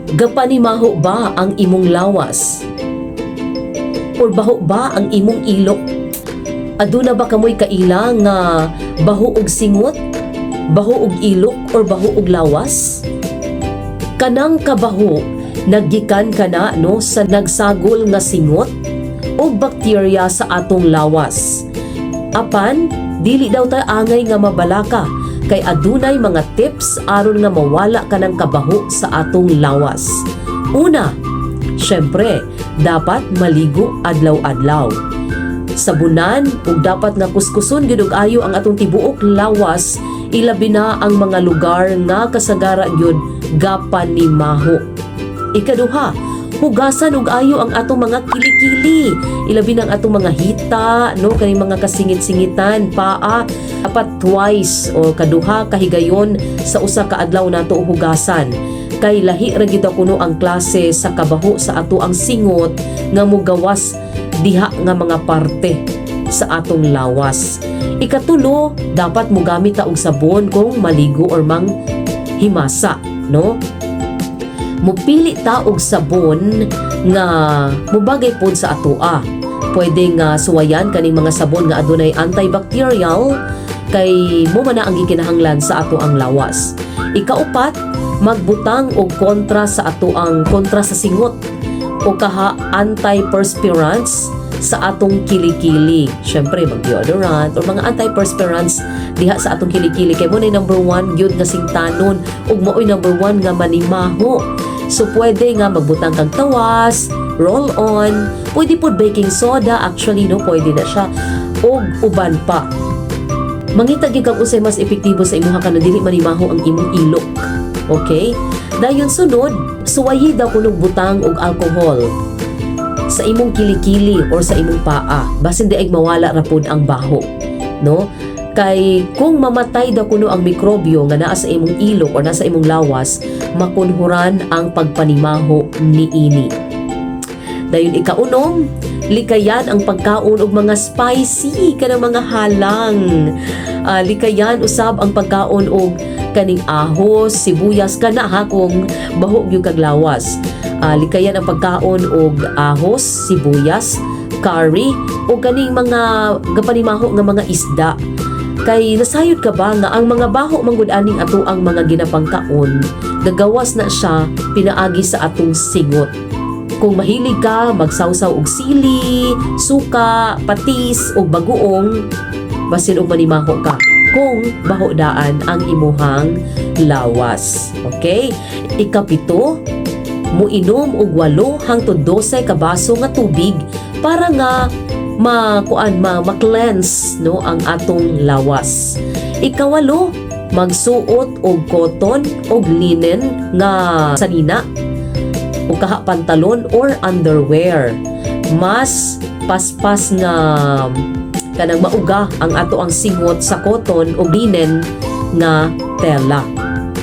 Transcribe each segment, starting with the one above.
Gapanimaho ba ang imong lawas? Or baho ba ang imong ilok? Aduna ba kamoy kaila nga baho og singot, baho og ilok or baho og lawas? Kanang kabaho naggikan kana, no, sa nagsagol nga singot o bakterya sa atong lawas. Apan dili daw ta angay nga mabalaka kay adunay mga tips aron nga mawala kanang kabaho sa atong lawas. Una, syempre, dapat maligo adlaw-adlaw. Sabunan ug dapat nga kuskuson gyud og ayo ang atong tibuok lawas, ilabi na ang mga lugar nga kasagara gyud gapanimaho. Ikaduha, hugasan og ayo ang atong mga kilikili. Ilabi na ang atong mga hita, no, kaning mga kasingit-singitan, paa, dapat twice o kaduha kahigayon sa usa ka adlaw nato hugasan. Kay lahi ra gyud kuno ang klase sa kabaho sa ato ang singot nga mugawas diha nga mga parte sa atong lawas. Ikatulo, dapat mogamit ta og sabon kung maligo or mang himasa, no? Mupili ta og sabon nga mubagay pod sa atoa. Pwede nga suwayan kaning mga sabon nga adunay antibacterial kay mo man na ang gikinahanglan sa ato ang lawas. Ikaupat, magbutang og kontra sa ato ang kontra sa singot o kaha antiperspirants sa atong kilikili. Syempre, mag-deodorant or mga antiperspirants diha sa atong kilikili. Kay mo na number one gyud nga singtanon ug maoy number one nga manimaho. So, pwede nga magbutang kag tawas, roll on, pwede pod baking soda, actually, no, pwede na siya, og uban pa. Mangita gyud kag unsay mas epektibo sa imuha kanang dili manimaho ang imong ilok. Okay? Dayon sunod, suwayi daw kunog butang og alcohol sa imong kilikili or sa imong paa. Basin di ay mawala ra pod ang baho, no? Kay kung mamatay daw kuno ang mikrobyo nga naa sa imong ilok or nasa imong lawas, makunhuran ang pagpanimaho niini. Dayon ikaunom, likayan ang pagkaon og mga spicy kanang mga halang. Likayan usab ang pagkaon og kaning ahos, sibuyas kana ha kung baho gyud kag lawas. Likayan ang pagkaon og ahos, sibuyas, curry o kaning mga gapanimaho nga mga isda. Kay nasayod ka ba nga ang mga baho manggod aning ato ang mga ginapangkaon, gagawas na siya pinaagi sa atong singot. Kung mahilig ka magsawsaw og sili, suka, patis ug bagoong, basin og manimaho ka kung baho daan ang imuhang lawas. Okay? Ikapito, muinom og 8 hangtod 12 ka baso nga tubig para nga makuan ma ma-cleanse, no, ang atong lawas. Ikawalo, magsuot og cotton og linen nga sanina o kaha pantalon or underwear. Mas paspas nga kanang mauga ang ato ang singot sa cotton o linen nga tela.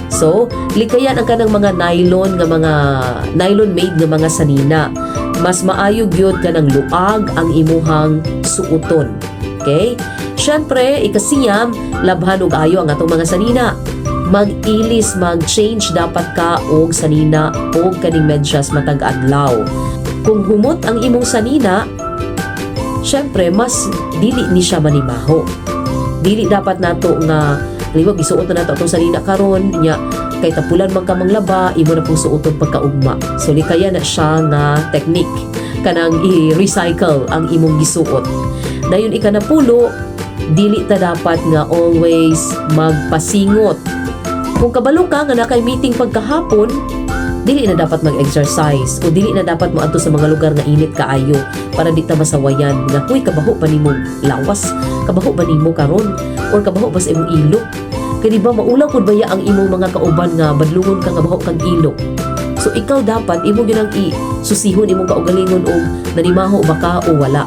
So, likayan ang kanang mga nylon nga mga nylon made nga mga sanina. Mas maayo gyud kanang luag ang imuhang suoton. Okay? Syempre, ikasiyam, labhan og ayo ang atong mga sanina. Mag-ilis, mag-change dapat ka og sanina og kaning medyas matag adlaw. Kung humot ang imong sanina, syempre mas dili ni siya manimaho. Dili dapat nato nga halimbawa gisuot na nato atong sanina karon nya kay tapulan man ka manglaba, imo na pong suoton pagkaugma. So likayan na siya nga technique kanang i-recycle ang imong gisuot. Dayon ikanapulo, dili ta dapat nga always magpasingot. Kung kabalo ka nga nakay meeting pagkahapon, dili na dapat mag-exercise o dili na dapat moadto sa mga lugar nga init kaayo para di ta masawayan nga, "Huy, kabaho pa nimo lawas, kabaho ba nimo karon or kabaho ba sa imong ilok?" Kay di ba maulaw pud baya ang imong mga kauban nga badlungon ka nga baho kag ilok. So ikaw dapat imo ginang i susihon imong kaugalingon og nanimaho ba ka o wala.